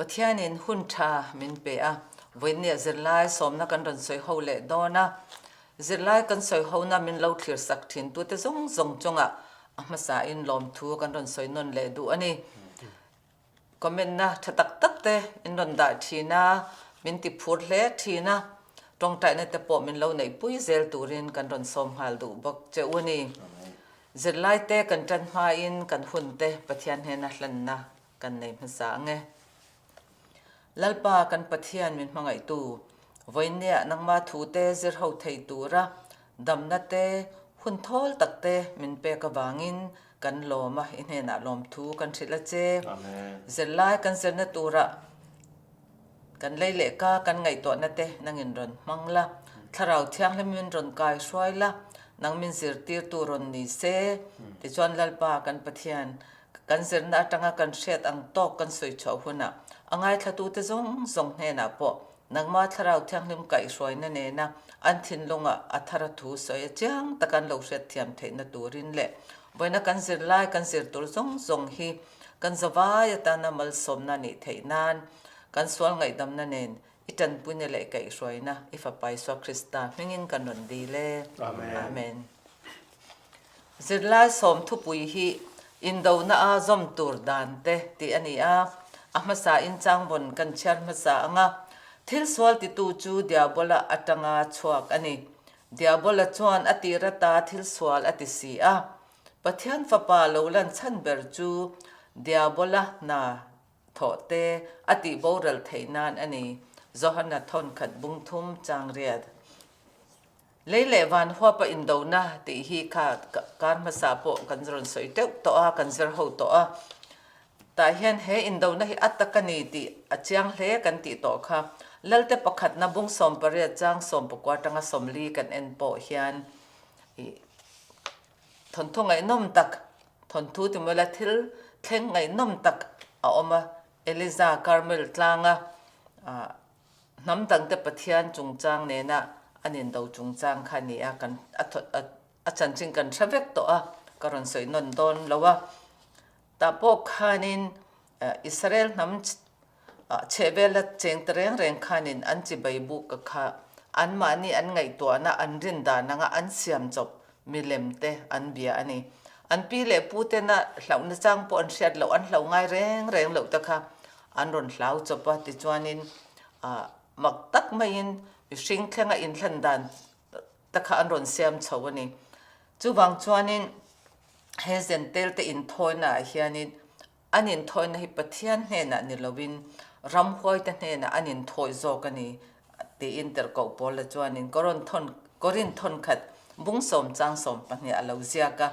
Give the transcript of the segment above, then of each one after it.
Pathianin hun tha min pe a, vawiinniah zirlai sawmna kan rawn sawi ho leh dawn a. Zirlai kan sawi hona min lo thlir sak thin tute zawng zawng chungah a hmasain lawmthu kan rawn sawi nawn leh duh a ni. Comment na tha tak tak te in rawn dah thin a, min ti phur hle thin a, tawngtaina te pawh min lo neih pui zel turin kan rawn sawm nghal duh bawk che u a ni. Zirlai te kan tan hmain kan hun te Pathian hnena hlanna kan nei hmasa ang e. Lalpa kan Pathian min hmangaihtu, vawiinniah nangma thu te zir ho thei tura Damna te, hun thawl tak te min pek avangin kan lawm a, i hnenah lawmthu kan hrilh a che. Zirlai kan zirna turah kan lei leh ka kan ngaihtuahna te nangin rawn hmang la, Thlarau Thianghlim min rawn kai hruai la, nang min zirtirtu rawn ni se. Tichuan Lalpa kan Pathian, kan zirna atanga kan hriat ang tawk kan sawi chhuah hunah a ngaithlatute zawng zawng hnenah pawh Nangmah Thlarau Thianghlim kaihhruaina nena an thinlungah a thar a thu sawi a chiang taka an lo hriatthiam theihna turin leh vawiina kan zirlai kan zir tur zawng zawng hi kan zavai atana malsawmna nih theih nan kan sual ngaihdamna nen i tanpuina leh kaihhruaina i Fapa Isua Krista hmingin kan rawn dil e. Amen. Zirlai sawm thupui hi indona a zawm tur dan te tih a ni a, a hmasa in changvawn kan chhiar hmasa ang a, thil sual titu chu Diabola atanga chhuak a ni. Diabola chuan a tir ata thil sual a ti si a, Pathian Fapa lo lan chhan ber chu Diabola hna thawh te a tih boral theih nan a ni, Johana thawnkhat bung thum chang riat. Lei leh van huapa indona tih hi kha kar hmasa pawh kan rawn sawi teuh tawh a, kan zir ho tawh a. Tah hian he indona hi a tak a ni tih a chiang hle kan tih tawh kha. Lalte pakhatna bung 18 chang 19 atanga 40 kan en pawh hian ih thawnthu ngaihnawm tak, thawnthu ti mawla thil thleng ngaihnawm tak a awm a, Eliza Carmel tlanga ah Hnam dangte Pathian chungchang nena an indo chungchang kha a ni a, kan a chanchin kan hre vek tawh a, ka rawn sawi nawn dawn lo a. Tah pawh khanin Israel hnam chhehvela cheng ta reng reng khanin an chibai buk a kha anmahni an ngaihtuahna an rin dan anga an siam chawp milem te an bia a ni. An pi leh pu tena hlauhna chang pawh an hriat loh, an hlauh ngai reng reng loh te kha an rawn hlau chawp a, tichuanin ah mak tak maiin mihring thlenga inthlan dan te kha an rawn siam chho a ni. Chuvang chuanin he zentel te inthawina ah hianin an inthawina hi Pathian hnenah ni lovin ramhuaite hnenah an inthawi zawk a ni tiin Tirhkoh Paula chuanin Korin thawnkhat bung sawm chang sawm pahnih a lo ziak a.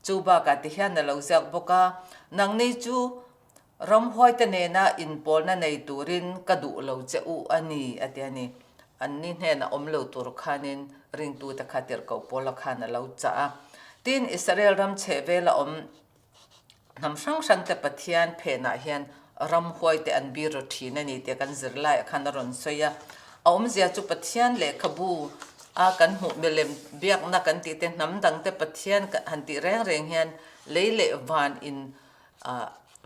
Chu bakah tihian a lo ziak bawk a, Nangni chu Ramhuaite nena inpawlna nei turin ka duh lo che u a ni, a ti a ni. Anni hnenah awm lo tur khanin ringtute kha Tirhkoh Paula khan a lo chah a. Tin, Israel ram chhehvela awm hnam hrang hrangte Pathian phenah hian ramhuaite an bir ru thin a ni tih kan zirlaiah khan a rawn sawi a. A awmzia chu Pathian lehkhabu a kan hmuh milem biakna kan tih te, hnam dangte Pathian han tih reng reng hian lei leh van in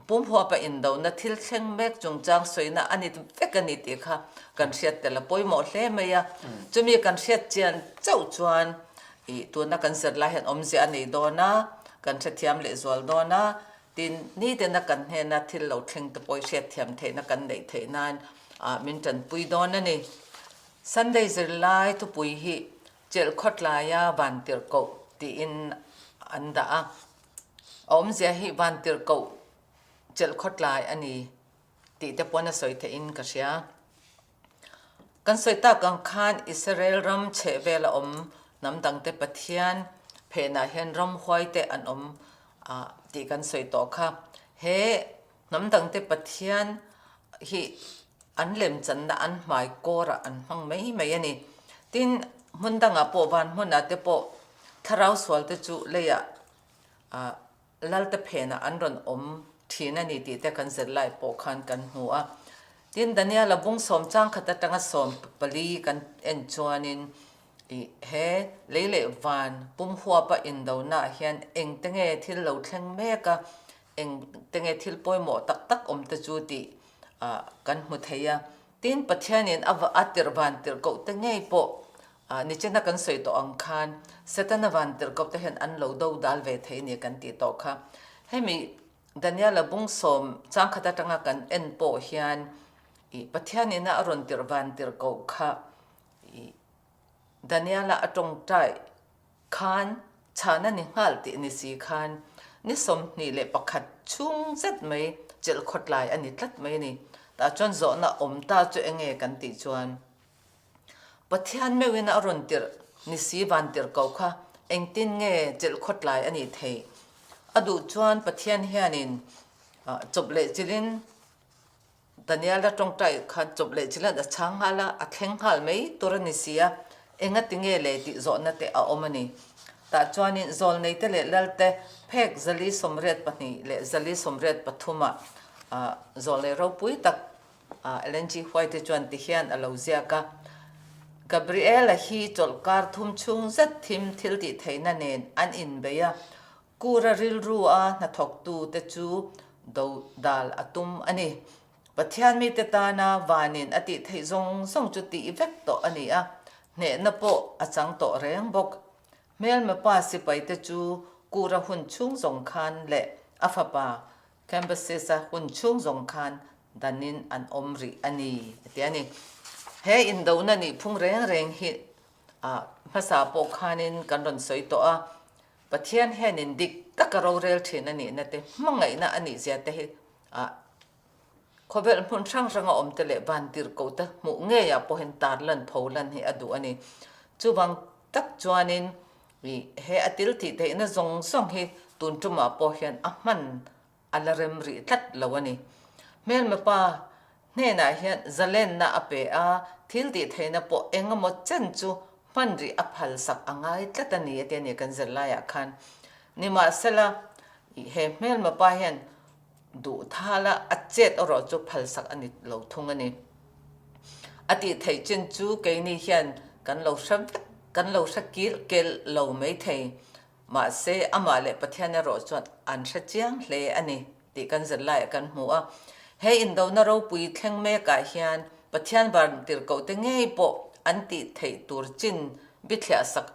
Pumhuapa indona thil thleng mek chungchang sawina a ni vek a ni tih kha kan hriat tel a pawimawh hle mai a. Chumi kan hriat chian chauh chuan ih tuna kan zir lai hian awmzia a nei dawn a, kan hrethiam lehzual dawn a, tin nitena kan hnena thil lo thleng te pawh hriatthiam theihna kan neih theih nan min tanpui dawn a ni. Sunday zirlai thupui hi chelh khawtlaia vantirhkoh tiin an dah a. A awmzia hi vantirhkoh chelh khawtlai a ni tih te pawn a sawi theihin ka hria. Kan sawi tak ang khan Israel ram chhehvel a awm hnam dangte Pathian phenah hian ramhuai te an awm tih kan sawi tawh kha. He hnam dangte Pathian hi an lemchanna an hmai kawrah an hmang mai mai a ni. Tin, hmun dangah pawh van hmunah te pawh thlarau sual te chu leiah Lalte phenah an rawn awm thin a ni tih te kan zir lai pawh khan kan hmu a. Tin, Daniela bung sawm chang khat atanga sawm pali kan en chuanin ih he lei leh van pum huapa indonaah hian engte nge thil lo thleng mek a, engte nge thil pawimawh tak tak awm te chu tih. kan hmu thei a. Tin, Pathianin a a tirh van tirhkoh te ngei pawh nichina kan sawi tawh ang khan Setana van tirhkoh te hian an lo do dal ve thei a ni kan tih tawh kha. Hemi Daniela bung sawm changkhat atanga kan en pawh hian ih Pathianina a rawn tirh van tirhkoh kha ih Daniela a tawngtai khan chhan a ni nghal tih ni si khan ni 21 chhung zet mai chelh khawtlai a ni tlat mai a ni. Tah chuan zawhna awm ta chu enge kan tih chuan Pathian meuhin a rawn tirh ni si van tirh ko kha engtin nge chelh khawtlai a nih theih? A duh chuan Pathian hianin chawp leh chilhin Daniela tawngtai khan chawp leh chilhin a chhang nghal a, a thleng nghal mai tur a ni si a, engati nge le tih zawhna te a awm a ni. Tah chuanin Zawlneite leh Lalte phek 482 leh 483 ah Zawlnei ropui tak Ellen G. White chuan ti hian a lo ziak a, Gabriela hi chawlhkar thum chhung zet thim thil tih theihna nen an inbei a, Kura rilru a hnathawktute chu do dal a tum a ni. Pathian mite tana vanin a tih theih zawng zawng chu tih vek tawh a ni a, hnehna pawh a chang tawh reng bawk. Hmelma pa sipaite chu Kura hun chhung zawng khan leh a fapa Cambyses-a hun chhung zawng khan danin an awm rih a ni, a ti a ni. He indona nih phung reng reng hi hmasa pawh khanin kan rawn sawi tawh a, Pathian hianin dik taka rorel thin a nihna te, hmangaihna a nih zia te hi khawvel hmun hrang hranga awm te leh vantirhkoh te hmuh ngeiah pawhin tarlan pho lan hi a duh a ni. Chuvang tak chuanin He a til tih theihna zawng zawng hi tun tumah pawh hian a hman a la rem rih tlat lo a ni. Hmelma pa hnenah hian zalenna a pe a, thil tih theihna pawh eng emaw chen chu hman rih a phal sak a ngai tlat a ni a ti a ni kan zirlaiah khan. Nimahsela, he hmelma pa hian Duh thala a chet erawh chu phalsak a ni lo thung a ni. A tih theih chin chu keini hian kan lo hre vek, kan lo hre kil kel lo mai thei. Mahse, amah leh Pathian erawh chuan an hre chiang hle a ni tih kan zirlaiah kan hmu a. He indona ropui thleng mekah hian Pathian vantirhkohte ngei pawh an tih theih tur chin bithliah sak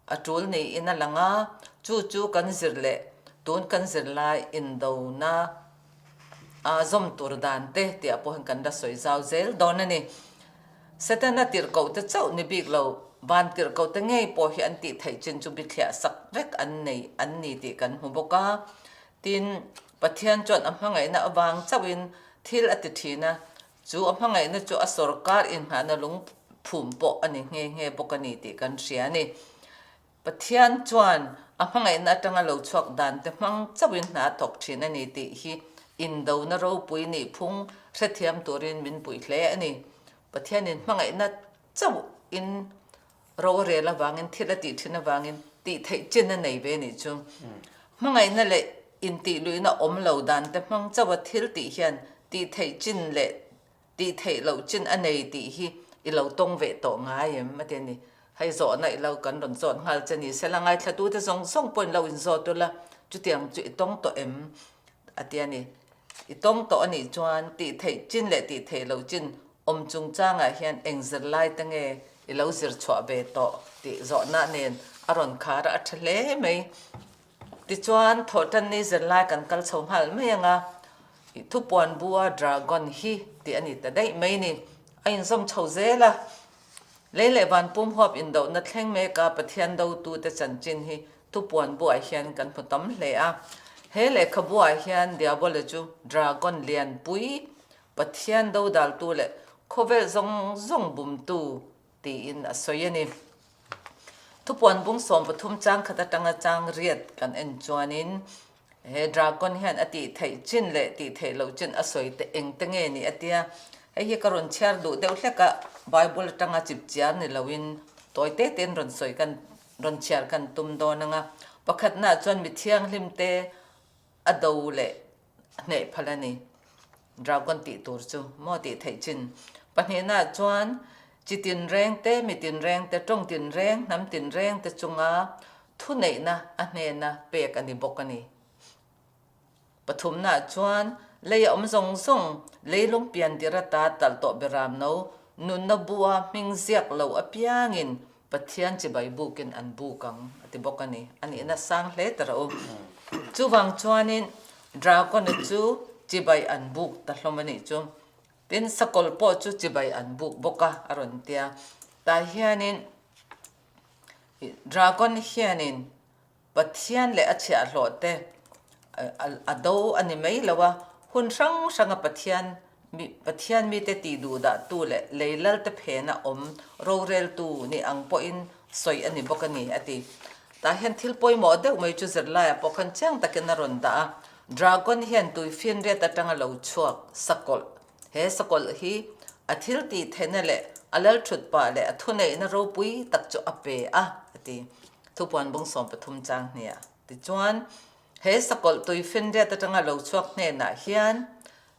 A tul niin a lang a, chu chu kan zir leh tun kan zirlai indona a zawm tur dan te tih pawhin kan la sawi zau zel dawn a ni. Setana tirhkoh te chauh ni bik lo, van tirhkoh te ngei pawh hi an tih theih chin chu bithliah sak vek an nei an ni tih kan hmu bawk a. Tin, Pathian chuan a hmangaihna avang chauhin thil a ti thin a, Chu a hmangaihna chu a sorkar inngahna lungphum pawh a ni nghe nghe bawk a ni tih kan hria a ni. Pathian chuan a hmangaihna atanga lo chhuak dan te hmang chauhin hna a thawk thin a ni tih hi indona ropui nih phung hrethiam turin min puih hle a ni. Pathianin hmangaihna chauhin ro a rel avangin thil a tih thin avangin tih theih chin a nei ve nih chu. Hmangaihna leh intih luihna awm lo dan te hmang chauha thil tih hian tih theih chin leh tih theih loh chin a nei tih hi i lo tawng ve tawh ngai em a ti a ni. Hei zawhna i lo kan rawn zawt nghal che ni sela ngaithlatute zawng zawng pawhin lo inzawt ula chutiang chu i tawng tawh em a ti a ni. I tawng tawh a nih chuan tih theih chin leh tih theih loh chin awm chungchangah hian eng zirlai te nge i lo zir chhuah ve tawh tih zawhna nen a rawn khar a, a tha hle mai. Tichuan, thawhtanni zirlai kan kal chho nghal mai ang a, i thupuan bua dragon hi tih a ni ta daih mai ni. A inzawm chho zel a, lei leh van pum huap indohna thleng meka Pathian dotute chanchin hi thupuan buah hian kan hmu tam hle a. He lehkhabuah hian Diabola chu dragon lianpui Pathian dodaltu leh khawvel zawng zawng bumtu tiin a sawi a ni. Thupuan bung 13 chang khat atanga chang riat kan en chuanin he dragon hian a tih theih chin leh tih theih loh chin a sawi te eng te nge ni a tia. Hei hi ka rawn chhiar duh deuh hlek a, Bible atanga chip chiar ni loin tawi te tein rawn sawi kan rawn chhiar kan tum dawn ang a. Pakhatnaah chuan mi thianghlim te a do leh hneh phal a ni. Dragon tih tur chu maw tih theih chin. Pahnihnaah chuan chi tinreng te, mi tinreng te, tawng tinreng, hnam tinreng te chunga thuneihna a hnena pek a ni bawk a ni. Pathumnaah chuan. Lei a awm zawng zawng, leilung pian tir ata talh tawh beram no, nunna bua hming ziak lo apiangin Pathian chibai bukin an buk ang, a ti bawk a ni. A nihna sang hle ta rawh u. Chuvang chuanin Dragon-a chu chibai an buk ta hlawm a nih chu. Tin, sakawlh pawh chu chibai an buk bawk a, a rawn ti a. Tah hianin Dragon hianin Pathian leh a chhiahhlawh te a do a ni mai lo a, hun hrang hranga Pathian Pathian mite tih duh dahtu leh lei lalte phena awm roreltu ni ang pawhin sawi a ni bawk a ni, a ti. Tah hian thil pawimawh deuh mai chu zirlaiah pawh khan chiang takin a rawn dah a, Dragon hian tuifinriat atanga lo chhuak sakawlh, he sakawlh hi a thil tih theihna leh a lalthut pah leh a thuneihna ropui tak chu a pe a, a ti. Thupuan bung 13 chang hniah. Tichuan, he sakawlh tuifinriat atanga lo chhuak hnenah hian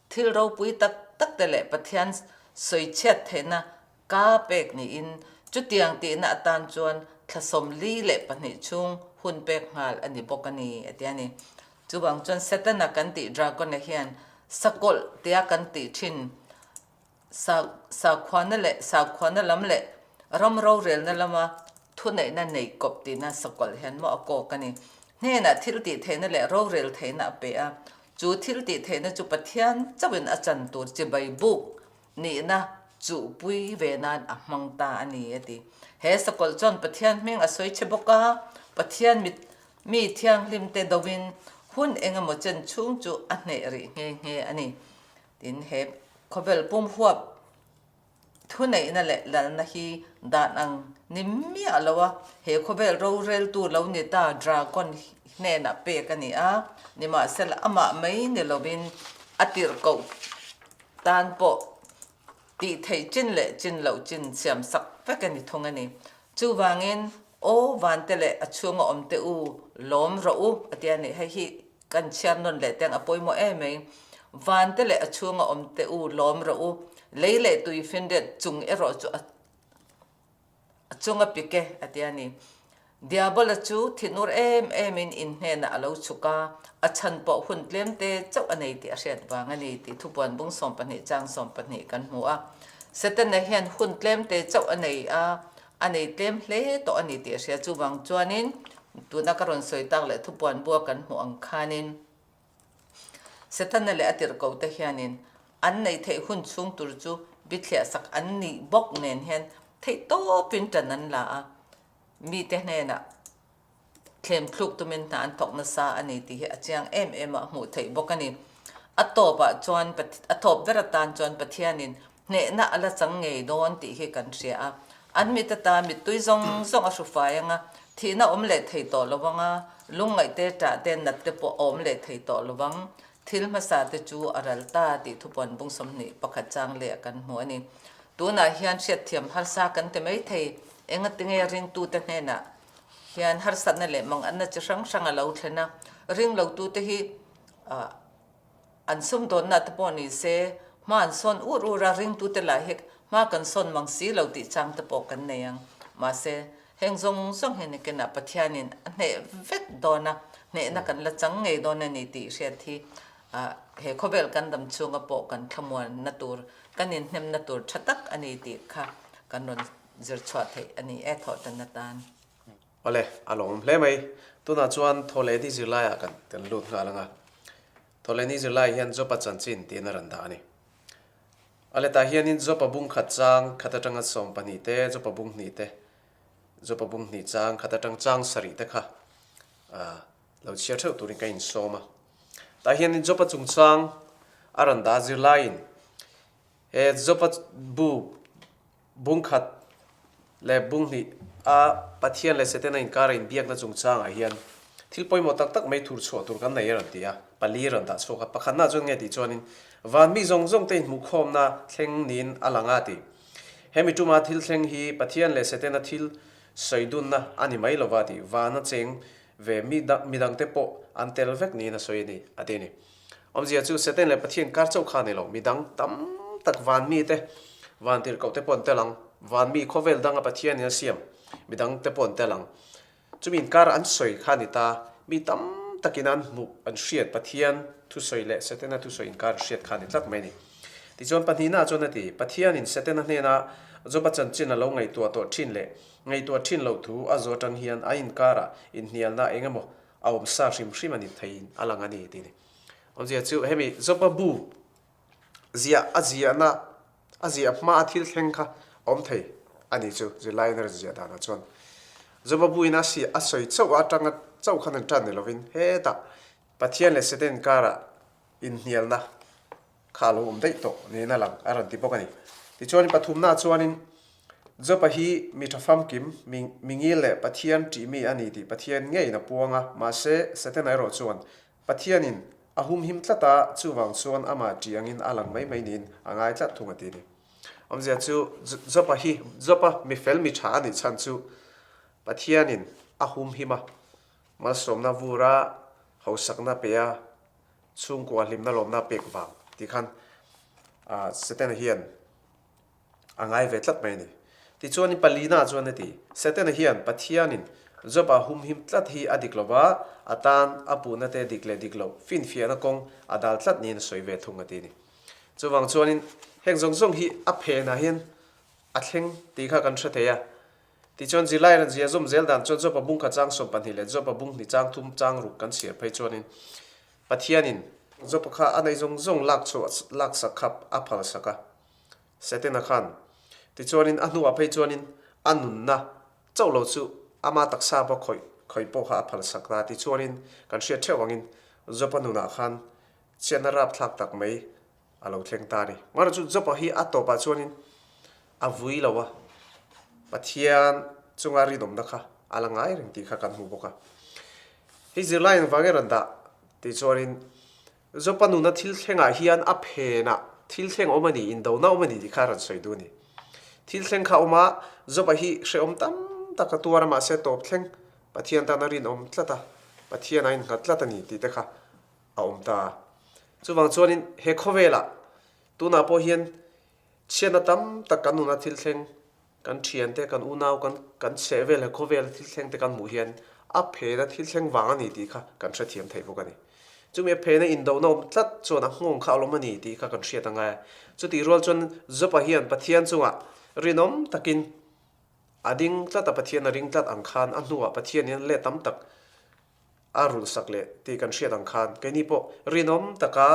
thil ropui tak tak te leh Pathian sawichhiat theihna ka pek niin chutiang tihna atan chuan thla 42 chhung hun pek nghal a ni bawk a ni, a ti a ni. Chuvang chuan Setana kan tih Dragon-a hian sakawlh tia kan tih thin Sakhuana leh sakhuana lam leh ram rorelna lama thuneihna nei kawp tihna sakawlh hian maw a kawk a ni. Hnenah thil tih theihna leh rorel theihna a pe a, chu thil tih theihna chu Pathian chauhin a chan tur chibai buk nihna chuhpui ve nan a hmang ta a ni, a ti. He sakawlh chuan Pathian hming a sawi che bawk a, Pathian mit mi thianghlimte dovin hun engemaw chen chhung chu a hneh rih nghe nghe a ni. Tin, he khawvel pum huap thuneihna leh lalna hi dan ang ni miah lo a, he khawvel roreltu lo ni ta Dragon hnenah pek a ni a, nimahsela amah mai ni lovin a tirhkoh tan pawh tih theih chin leh chin loh chin siam sak vek a ni thung a ni. Chuvangin, Aw vante leh a chhunga awmte u, lawm rawh u, a ti a ni. Hei hi Kan chhiar nawn leh teng a pawimawh em mai. Vante leh a chhunga awm te u lawm rawh u, lei leh tui finriat chung erawh chu a chunga pik e, a ti a ni. Diabola chu thinur em emin in hnenah a lo chhuk a, a chhan pawh hun tlem te chauh a nei tih a hriat vang a ni tih thupuan bung 12 chang 12 kan hmu a. Setana hian hun tlem te chauh a nei a, a nei tlem hle tawh a ni tih a hria. Chuvang chuanin tuna ka rawn sawi tak leh thupuan bua kan hmuh ang khanin Setana leh a tirhkohte hianin an neih theih hun chhung tur chu bithliah sak an nih bawk nen hian theih tawpin tan an la a, mite hnenah Thlem thluk tumin hna an thawk nasa a ni tih hi a chiang em em a hmuh theih bawk a ni. A tawpah chuan a tawp ber atan chuan Pathianin hnehna a la chang ngei dawn tih hi kan hria a. An mit ata mittui zawng zawng a hru fai ang a, thihna awm leh thei tawh lo ang a, lungngaih te, ṭah te, nat te pawh a awm leh thei tawh lo ang. Thil hmasa te chu a ral ta tih thupuan bung 21 chang leh kan hmu a ni. Tunah hian hriatthiam harsa kan ti mai thei, engatinge ringtute hnenah hian harsatna leh manganna chi hrang hrang a lo thlen a, ring lotute hi an sumdawnna te pawh ni se hma an sawn ur ur a, ringtute lah hi hma kan sawn mang si lo tih chang te pawh kan nei ang. Mahse, heng zawng zawng hi nakinah Pathianin a hneh vek dawn a, hnehna kan la chang ngei dawn a ni tih hriat hi he khawvel kan dam chhunga pawh kan thlamuanna tur, kan inhnemna tur tha tak a ni tih kha kan rawn Zir chhuah theih a ni e thawh tan atan. Awle, a lawmawm hle mai. Tunah chuan Thawhlehni zirlaiah kan kan lut nghal ang a. Thawhlehni zirlaiah hian Jopa chanchin tiin a rawn dah a ni. Awle, tah hianin Jopa bung khat chang khat atanga 12 te, Jopa bung hnih te, Jopa bung hnih chang khat atang chang sarih te kha lo chhiar theuh turin ka insawm a. Tah hianin Jopa chungchang a rawn dah zirlaiin he Jopa bu Bung khat leh bung hnih a Pathian leh Setana inkara inbiakna chungchangah hian thil pawimawh tak tak mai thur chhuah tur kan nei a rawn ti a, pali a rawn dah chhuak a. Pakhatna chuan nge tih chuanin van mi zawng zawng te inhmuhkhawmna thleng niin a lang a ti. Hemi tuma thil thleng hi Pathian leh Setana thil sawi dunna a ni mai lova ti. Vana cheng ve mi midangte pawh an tel vek niin a sawi a ni a ti a ni. Awmzia chu Satan leh Pathian kar chauh kha a ni lo, midang tam tak van mite, van tirhkoh te pawh an tel ang, van mi khawvel danga Pathianin a siam midang te pawh an tel ang. Chumi inkar an sawi kha a ni ta, mi tam takin an hmuh, an hriat Pathian. thusawi leh Setana thusawi inkar hriat kha a ni tlat mai a ni. Tichuan pahnihnaah chuan a ti, Pathianin Setana hnena Joba chanchin a lo ngaihtuah tawh thin leh ngaihtuah thin loh thu a zawh atang hian a inkarah inhnialna eng emaw a awm sa hrim hrim a ni theiin a lang a ni tih a ni. Awmzia chu hemi Joba bu ziah a ziahna a ziah hma a thil thleng kha a awm thei a ni chu zirlaiin a rawn ziah danah chuan Joba buin a si a sawi chauh atanga chauh khan an tan ni lovin hetah Pathian leh Satan karah inhnialna kha a lo awm daih tawh niin a lang a rawn ti bawk a ni. Tichuanin pathumnaah chuanin Job-a hi mi tha famkim, mi mi ngil leh Pathian ṭih mi a ni tih Pathian ngeiin a puang a, mahse Setana erawh chuan Pathianin a humhim tlat a, chuvang chuan amah ṭih angin a lang mai mai niin a ngai tlat thung a ti a ni. Awmzia chu Job-a hi Job-a mi fel mi ṭha a nih chhan chu Pathianin a humhim a, malsawmna vura hausakna pe a, chhungkua hlimna lawmna pek vang tih khan Setana hian a ngai ve tlat mai a ni. Tichuanin palina chuan a ti, Setana hian Pathianin Job-a humhim tlat hi a dik lo va, a tan a puhna te dik leh dik loh finfiahna kawng a dal tlat niin a sawi ve thung a ti a ni. Chuvang chuanin heng zawng zawng hi a phenah hian a thleng tih kha kan hre thei a. Tichuan zirlai ran zia zawm zel dan chuan Job-a bung kha chang 12 leh Job-a bung hnih chang thum chang ruk kan chhiar phei chuanin Pathianin Job-a kha a nei zawng zawng lak chhuah laksak kha a phalsak a. Setana khan tichuanin a hnuah phei chuanin a nunna chauh lo chu ama taksa pawh khawih khawih pawh kha a phalsak ta. Tichuanin kan hriat theuh angin Job-a nunah khan chhiatna rapthlak tak mai a lo thleng ta a ni. Mahra chu Job-a hi a tawpah chuanin a vui lo a, Pathian chunga rinawmna kha a la ngai reng tih kha kan hmu bawk a. Hei zirlai engvang nge rawn dah tih chuanin Job-a nuna thil thlengah hian a phenah thil thleng awm a ni, indona awm a ni tih kha a rawn sawi duh a ni. Thil thleng kha awm a, Job-a hi hrehawm tam tak a tuar a, mahse tawp thleng Pathian tan a rinawm tlat a, Pathian a innghat tlat a ni tih te kha a awm ta a. Chuvang chuanin he khawvelah tunah pawh hian chhiatna tam tak kan nuna thil thleng, kan thiante, kan unau, kan kan chhehvel he khawvela thil thleng te kan hmuh hian a phena thil thleng vang a ni tih kha kan hrethiam thei bawk a ni. Chumi a phena indona awm tlat chuan a nghawng kha a lawm a ni tih kha kan hriat a ngai a. Chutih rual chuan Job-a hian Pathian chungah rinawm takin a ding tlat a, Pathian a ring tlat ang khan a hnuah Pathianin let tam tak a rulhsak leh tih kan hriat ang khan keini pawh rinawm taka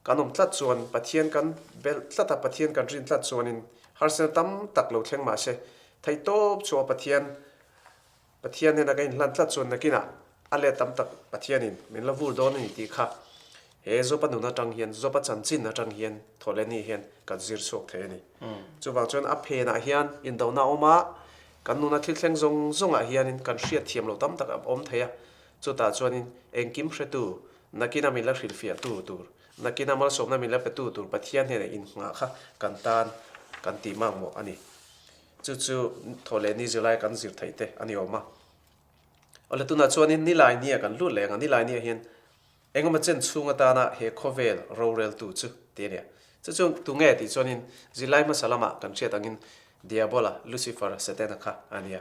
kan awm tlat chuan Pathian kan belh tlat a, Pathian kan rin tlat chuanin harsatna tam tak lo thleng mahse theihtawp chhuah Pathian Pathian hnena kan inhlan tlat chuan nakinah a let tam tak Pathianin min la vur dawn a ni tih kha he Job-a nun atang hian Job-a chanchin atang hian Thawhlehni hian kan zir chhuak thei a ni. Chuvang chuan a phenah hian indona a awm a, Kan nuna thil thleng zawng zawngah hianin kan hriat thiam loh tam tak a awm thei a, chutah chuanin engkim hretu, nakina min la hrilhfiahtu tur, nakina malsawmna min la petu tur Pathian hnenah innghah kha kan tan kan tih makmawh a ni. Chu chu thaw leh ni zirlai kan zir theih te a ni awm a. Awle tunah chuanin nilai nia kan lut leh ang a, nilai nia hian Engemaw chen chhung atana he khawvel roreltu chu ti a nia. Chu chu tunge tih chuanin zirlai hmasa lamah kan hriat angin Diabola, Lucifer, Setana kha a nia.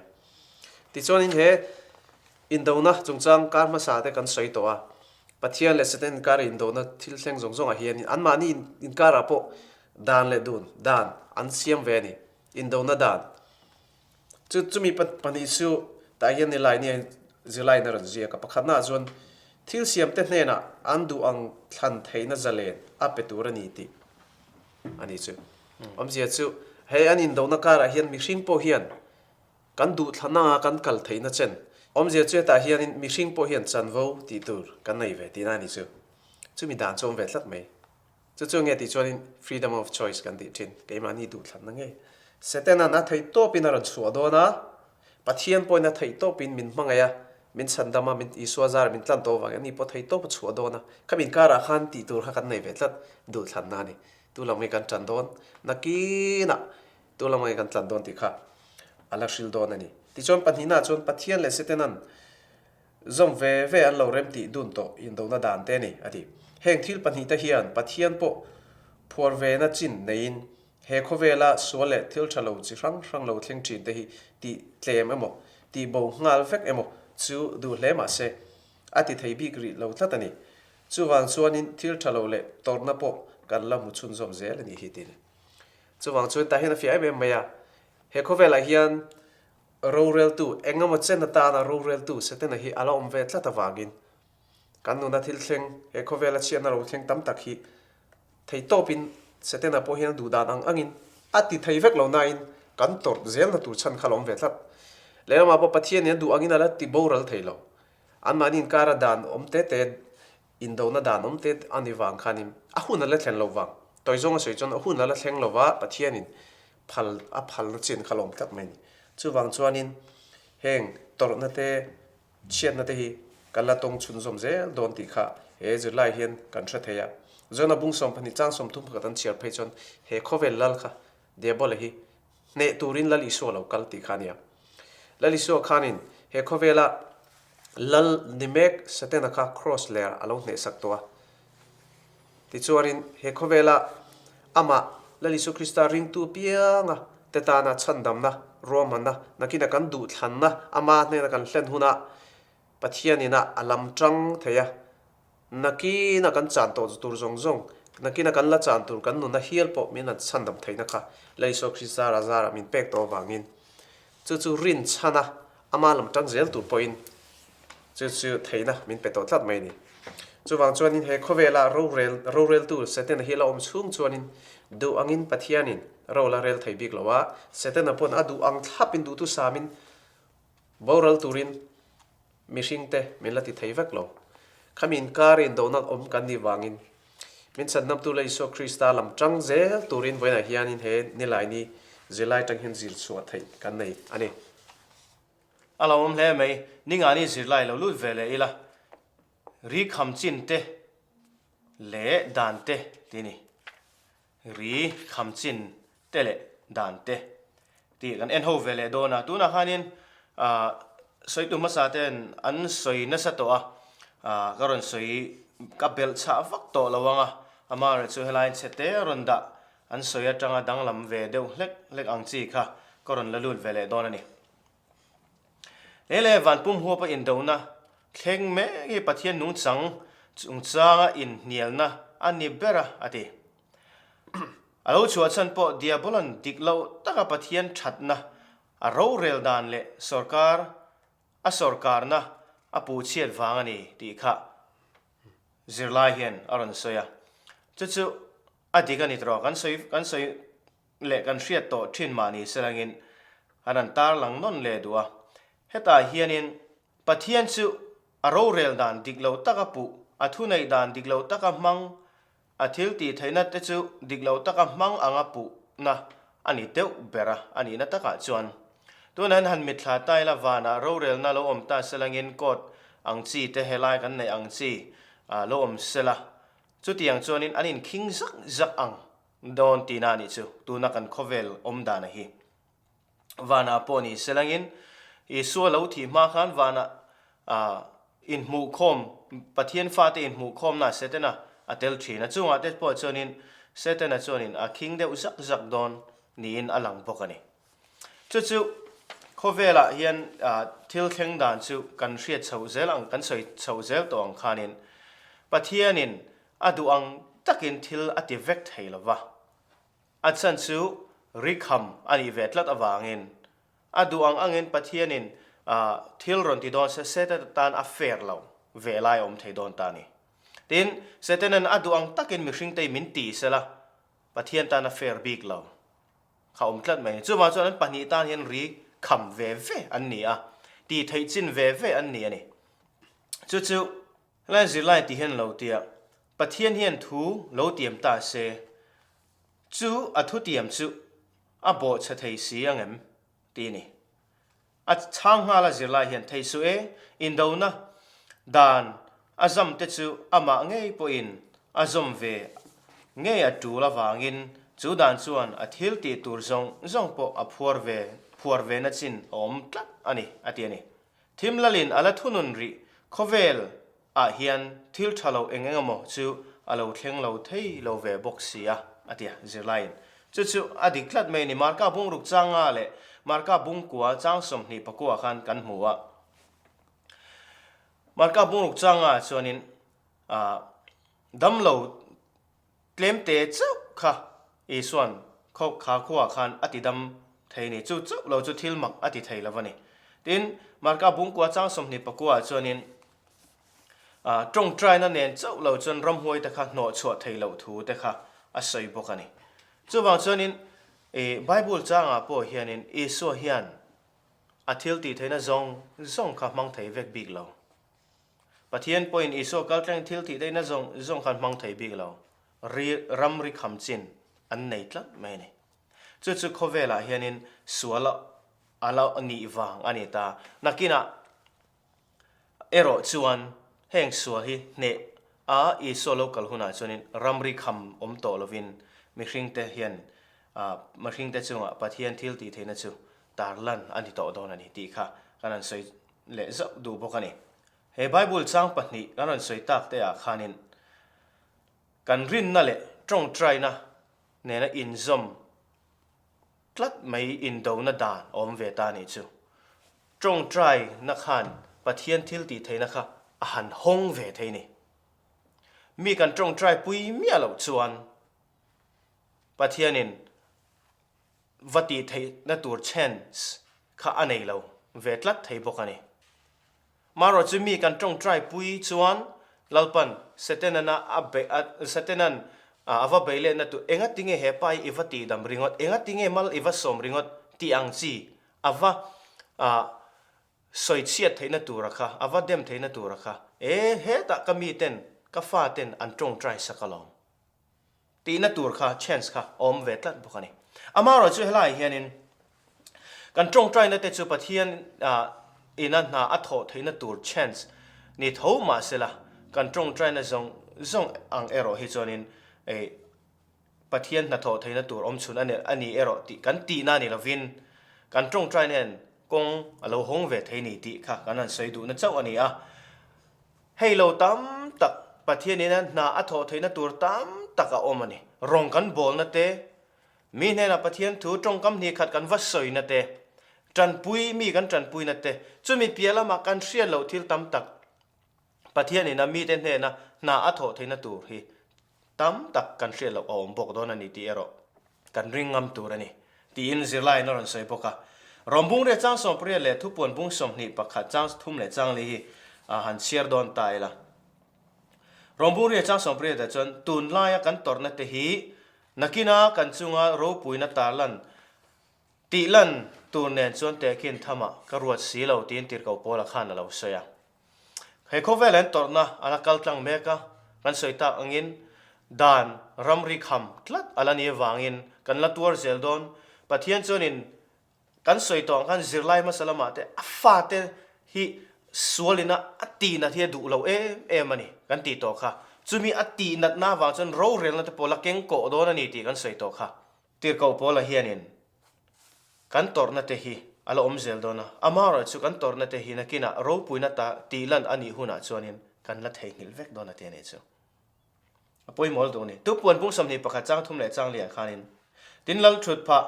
Tichuanin he indona chungchang kar hmasa te kan sawi tawh a, Pathian leh Satan inkara indona thil thleng zawng zawngah hianin anmahni inkarah pawh dan leh dun, dan, an siam ve a ni. Indona dan. Chu chumi pahnih chu tah hian nilai nia zirlaiin a rawn ziak a, pakhatnaah chuan thil siamte hnenah an duh ang thlan theihna zalen a pe tur a ni tih a ni chu. Awmzia chu hei an indohna karah hian mihring pawh hian kan duh thlanna anga kan kal theihna chen awmzia chu hetah hianin mihring pawh hian chanvo tih tur kan nei ve tihna a ni chu. Chumi dan chu a awm ve tlat mai. Chu chu nge tih chuanin freedom of choice kan tih thin, keimahni duhthlanna ngei. Satan-a'n a theih tawpin a rawn chhuah dawn a, Pathian pawhin a theih tawpin min hmangaih a, min chhandam a, min Isua zara min tlan tawh avangin ani pawh theih tawp a chhuah dawn a. Khami inkarah khan tih tur kha kan nei ve tlat, duhthlanna a ni. Tu lam nge kan tan dawn? Nakinah tu lam nge kan tlan dawn tih kha a la hril dawn a ni. Tichuan pahnihnaah chuan Pathian leh Satan-a'n Zawm ve ve an lo rem tih dun tawh indona dan te a ni, a ti. Heng thil pahnihte hian Pathian pawh phuar vena chin neiin he khawvela sual leh thil tha lo chi hrang hrang lo thleng thin te hi tih tlem emaw, tih bo nghal vek emaw chu duh hle mah se, a ti thei bik rih lo tlat a ni. Chuvang chuanin thil tha lo leh tawrhna pawh kan la hmu chhunzawm zel a nih hi tiin. Chuvang chuan tah hian a fiah em em mai a, he khawvelah hian roreltu eng emaw chen atana roreltu Setana hi a la awm ve tlat avangin kan nuna thil thleng he khawvela chhiatna lo thleng tam tak hi thei tawpin Setana pawh hian a duh dan ang angin a ti thei vek lo nain kan tawrh zelna tur chhan kha a la awm ve tlat. Lehlamah pawh Pathianin a duh angin a la ti boral thei lo. Anmahni inkara dan awm te te, indona dan awm te a ni vang khanin a hun a la thlen lo vang. Tawi zawng a sawi chuan a hun a la thleng lo va, Pathianin phal a phalna chin kha lawm tlat mai a ni. Chuvang chuanin heng tawrhna te, chhiatna te hi kan la tawng chhunzawm zel dawn tih kha he zirlai hian kan hre thei a. Zona bung 12 chang 30 pakhat an chhiar phei chuan he khawvel lal kha Diabola hi hneh turin Lal Isua lo kal tih kha a nia. Lal Isua khanin he khawvela Lal ni mek Setana kha Kraws ler a lo hnehsak tawh a. Tichuanin he khawvela amah Lal Isua Krista ringtu pianga te tana chhandamna, ruahmanna, nakina kan duhthlanna ama hnena kan hlen huna Pathianin a a lam tang thei a. Nakina kan chan tawh tur zawng zawng, nakina kan la chan tur kan nuna hial pawh min han chhandam theihna kha Lal Isua Krista Razara min pek tawh avangin chu chu rin chhana ama lam tang zel tur pawhin chu chu theihna min pe tawh tlat mai a ni. Chuvang chuanin he khawvela rorel roreltu Setana hi la awm chhung chuanin duh angin Pathianin ro la rel thei bik lo a, Setana pawn a duh ang thlapin duhthusamin boral turin Mihringte min la ti thei vek lo. Khami inkar indona awm kan nih vangin min chhandamtu leh Isua Krista lam tang zel turin vawiinah hianin he nilaini zirlai tang hian zir chhuah theih kan nei a ni. A lo awm hle mai, ningani zirlai lo lut ve leh ila, ri kham chin te leh dan te ti ni. Ri kham chin te leh dan te tih kan en ho ve leh dawn a. Tunah khanin sawitu hmasa ten an sawi nasa tawh a, ka rawn sawi ka belh chhah vak tawh lo ang a, amaherawhchu helaiin chhe te a rawn dah an sawi atanga danglam ve deuh hlek hlek ang chi kha ka rawn la lut ve leh dawn a ni. Lei leh van pum huapa indona thleng mek hi Pathian nungchang chungchanga inhnialna a ni ber a, a ti. A lo chhuah chhan pawh Diabola'n dik loh taka Pathian thatna a rorel dan leh sawrkar a sawrkarna a puhchhiat vang a ni tih kha zirlai hian a rawn sawi a. Chu chu a dik a ni tawh, kan sawi kan sawi leh kan hriat tawh thin mah ni selangin an han tarlang nawn leh duh a. Hetah hianin Pathian chu a rorel dan dik lo taka puh, a thuneih dan dik lo taka hmang, a thil tih theihna te chu dik lo taka hmang anga puhna a ni deuh ber a, a nihna takah chuan. Tunah hian han mitthla ta ila vanah rorelna lo awm ta selangin court ang chi te helai kan neih ang chi lo awm sela, chutiang chuanin an inkhing zak zak ang Dawn tihna a nih chu, tuna kan khawvel awm dana hi. Vanah pawh ni selangin, Isua lo thih hma khan vanah inhmuhkhawm, Pathian fate inhmuhkhawmna Setana a tel thin a. Chungah te pawh chuanin Setana chuanin a khing deuh zak zak dawn niin a lang bawk a ni. Chu chu khawvelah hian thil thleng dan chu kan hriat chhoh zel ang, kan sawi chhoh zel tawh ang khanin Pathianin A duh ang takin thil a ti vek thei lo va, a chhan chu rikham a nih ve tlat avangin. A duh ang angin Pathianin thil rawn ti dawn se, Setana tan a fair lo ve lai a awm thei dawn ta a ni. Tin, Setana'n a duh ang takin mihringte min ti sela, Pathian tan a fair bik lo kha awm tlat mai a ni. Chuvang chuan an pahnih tan hian ri kham ve ve an ni a, ti theih chin ve ve an ni a ni. Chu chu Helai zirlai tih hian lo tia, Pathian hian thu lo tiam ta se, chu a thutiam chu a bawhchhe thei si ang em? ti a ni. A chhang nghal a zirlai hian thei suh e, indona dan a zam te chu amah ngei pawhin a zawm ve ngei a tul avangin chu dan chuan a thil tih tur zawng zawng pawh a phuar ve phuar ve na chin a awm tlat a ni, a ti a ni. Thim lalin a la thunun rih khawvel ah hian thil tha lo eng eng emaw chu a lo thleng lo thei lo ve bawk si a, a ti a, zirlaiin. Chu chu a dik tlat mai a ni. Marka bungruk changa leh Marka bungkua chang 24 khan kan hmu a. Marka bungruk changa chuanin ah. Damlo tlemte chauh kha Isua'n khaw kha khuaah khan a ti dam thei a ni. Chu chauh lo chu thil mak a ti thei lo a ni. Tin, Marka bungkua chang 20 pakuaah chuanin tawngtaina nen chauh lo chuan ramhuaite kha hnawhchhuah thei loh thu te kha a sawi bawk a ni. Chuvang chuanin Bible changah pawh hianin Isua hian a thil tih theihna zawng zawng kha hmang thei vek bik lo. Pathian pawhin Isua kaltleng thil tih theihna zawng zawng khan hmang thei bik lo. Ri ramri kham chin an nei tlat mai a ni. Chu chu khawvelah hianin sual a lo nih vang a ni ta. Nakinah erawh chuan heng sual hi hneh a Isua lo kal hunah chuanin ramri kham awm tawh lovin mihringte hian mihringte chungah Pathian thil tih theihna chu tarlan a ni tawh dawn a ni tih kha kan rawn sawi leh zauh duh bawk a ni. He Bible chang pahnih kan rawn sawi tak te ah khanin kan rinna leh tawngtaina nena inzawm tlat mai indona dan a awm ve ta a nih chu. Tawngtaina khan Pathian thil tih theihna kha a han hawng ve thei ni. Mi kan tawngtai pui miah loh chuan Pathianin va tih theihna tur chance kha a nei lo ve tlat thei bawk a ni. Marawh chu mi kan tawngtai pui chuan Lalpan Setanan a beih a Setanan a va beih lehna tur enga tinge he pa hi i va tihdam ringawt, enga tinge mal i va sawm ringawt tih ang chi a va sawi chhiat theihna tura kha, a va dem theihna tura kha, e hetah ka miten, ka faten an tawngtai sak alawm. Tihna tur kha chance kha a awm ve tlat bawk a ni. Amaherawh chu helaiah hianin kan tawngtaina te chu Pathian ina hna a thawh theihna tur chance ni tho mah sela kan tawngtaina zawng zawng ang erawh hi chuanin Pathian hna thawh theihna tur awm chhun a ni erawh tih kan tihna ni lovin kan tawngtaina hian kawng a lo hawng ve thei ni tih kha kan han sawi duhna chauh a ni a. Hei lo tam tak Pathianin a hna a thawh theihna tur tam tak a awm a ni. Rawng kan bawlna te, mi hnenah Pathian thu tawngkam hnih khat kan va sawina te, tanpui mi kan tanpuina te, chumi piah lamah kan hriat loh thil tam tak Pathianin a mite hnena hna a thawh theihna tur hi tam tak kan hriat loh a awm bawk dawn a ni tih erawh kan ring ngam tur a ni, tiin zirlaiin a rawn sawi bawk a. Rawm bung riat chang 18 leh thupuan bung 21 chang thum leh chang li hi han chhiar dawn ta ila. Rawm bung riat chang 18 ah chuan tunlaia kan tawrhna te hi nakina kan chunga ropuina tarlan tih lan tur nen chuan tehkhin thamah ka ruat si lo tiin tirhkoh Paula khan a lo sawi a. He khawvel an tawrhna a la kal tlang mek a, kan sawi tak angin dan ramri kham tlat a la ni avangin kan la tuar zel dawn. Pathian chuanin kan sawi tawh ang khan zirlai hmasa lamah te a fate hi sualina a tihnat hi a duh lo em em a ni kan tih tawh kha. Chumi a tihnatna avang chuan rorelna te pawh la keng kawh dawn a ni tih kan sawi tawh kha. Tirhkoh Paula hianin Kan tawrhna te hi a la awm zel dawn a, amaherawh chu kan tawrhna te hi nakinah ropuina ta tih lan a nih hunah chuanin kan la theihnghilh vek dawn a ti a nih chu. A pawimawh lutuk a ni. Tupuan bung 21 chang thum leh chang liah khanin tin lal thut phah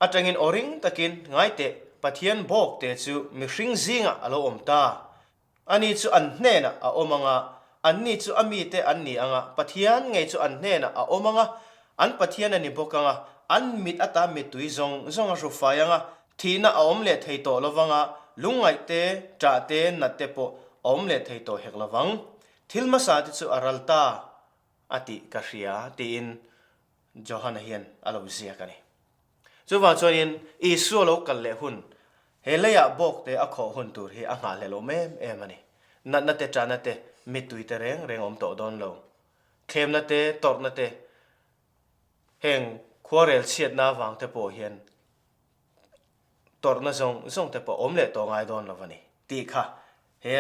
atangin aw ring takin ngai teh Pathian bawk te chu mihring zingah a lo awm ta. Ani chu an hnenah a awm ang a, anni chu a mite an ni ang a, Pathian ngei chu an hnenah a awm ang a, an Pathian a ni bawk ang a, an mit ata mittui zawng zawng a hrufai ang a, thihna a awm leh thei tawh lo vang a, lungngaih te, ṭah te, nat te pawh a awm leh thei tawh hek lo vang. Thil hmasa te chu a ral ta a tih ka hria, tiin Johana hian a lo ziak a ni. Chuvang chuanin Isua lo kal leh hun, he leiah bawk te a khawh hun tur hi a nghahhlelh awm em em a ni. Natna te, ṭahna te, mittui te reng reng awm tawh dawn lo. Thlemna te, tawrhna te, heng khuarel chhiatna avang te pawh hian tawrhna zawng zawng te pawh awm leh tawh ngai dawn lo a ni tih kha he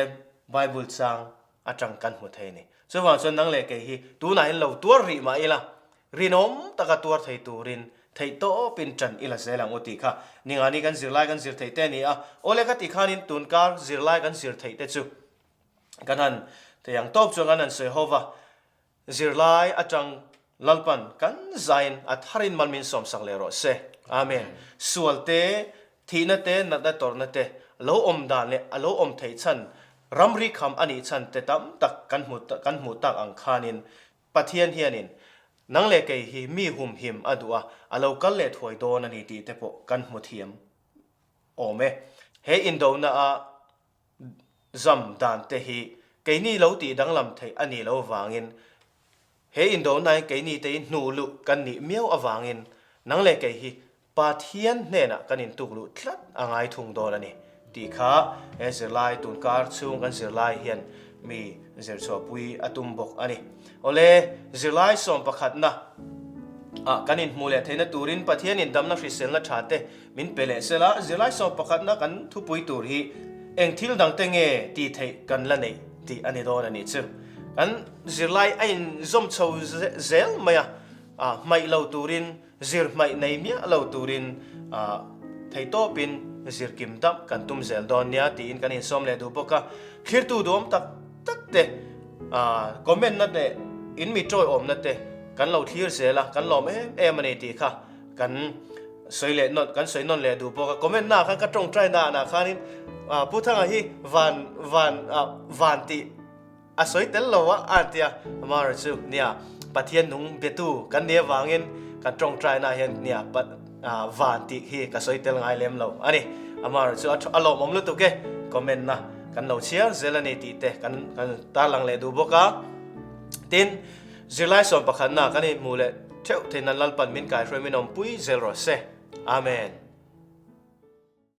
Bible chang atang kan hmu thei a ni. Chuvang chuan nang leh kei hi tunah hian lo tuar rih mah ila, rinawm taka tuar thei turin theih tawpin ṭan ila zel ang u tih kha ningani kan zirlai kan zir theih te a ni a. Awle ka tih khanin tunkar zirlai kan zir theih te chu kan han thei ang tawp chuan kan han sawi ho va. Zirlai atang Lalpan kan zain a tharin mal min sawmsak leh rawh se. Amen. Sual te, thihna te, natna tawrhna te lo awm dan leh a lo awm theih chhan, ramri kham a nih chhan te tam tak kan hmu kan hmuh tak ang khanin. Pathian hianin nang leh kei hi mi humhim a duh a, a lo kal leh thuai dawn a ni tih te pawh kan hmu thiam awm e. He indona a zam dan te hi keini lo tih danglam theih a nih loh avangin he indonain keini te in hnuh luh kan nih miau avangin nang leh kei hi Pathian hnenah kan intuk luh tlat a ngai thung dawn a ni tih kha he zirlai tunkar chhung kan zirlai hian mi zirchhuahpui a tum bawk a ni. Awle, zirlai sawm pakhatna ah kan inhmuh leh theihna turin Pathianin damna hriselna tha te min pe leh sela, zirlai sawm pakhatna kan thupui tur hi eng thil dang te nge tih theih kan la neih tih a ni dawn a nih chu. Kan zirlai a inzawm chho zel mai a, hmaih lo turin Zir hmaih nei miah lo turin theihtawpin zir kim dam kan tum zel dawn nia tiin kan insawm leh duh bawk a. Thlirtu duhawm tak tak te comment na leh in mi tawiawmna te kan lo thlir zel a, kan lawm em em a ni tih kha kan sawi leh nawn kan sawi nawn leh duh bawk a. Comment na ah khan ka tawngtai na ah khanin Pu Thanga hi van van van tih A sawi tel lo a, a ti a. Amara chu, Nia, Pathian nung biatu kan nih avangin kan tawngtaina hian nia van tih hi ka sawi tel ngai lem lo a ni. Amara chu a lawmawm lutuk e, comment na kan lo chhiar zel a ni tih te kan tarlang leh duh bawk a. Tin, zirlai sawm pakhatna kan inhmuh leh theuh theihna Lalpan min kaihruai min awmpui zel rawh se. Amen.